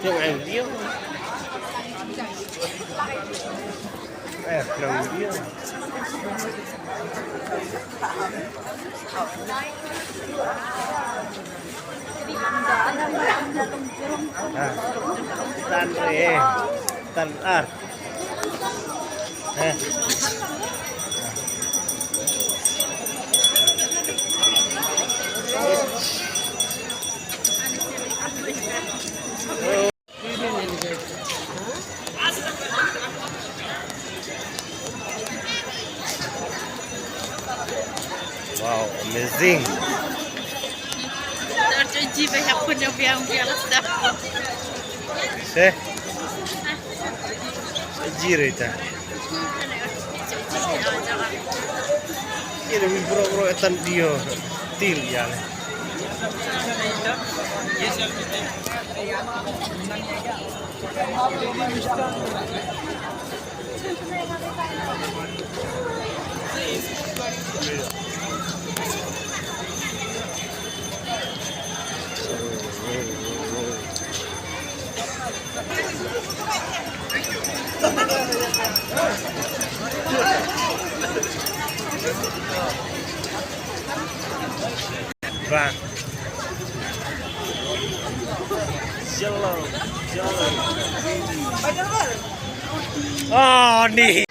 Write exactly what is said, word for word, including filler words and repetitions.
Ang video. Eh, ang video. Ah, tan re, tan ar. Eh. Wow, amazing. Seh. Ji rita. Ini bro bro etan dia. Til ya. Ba. Jalo, jalo. Oh, ni.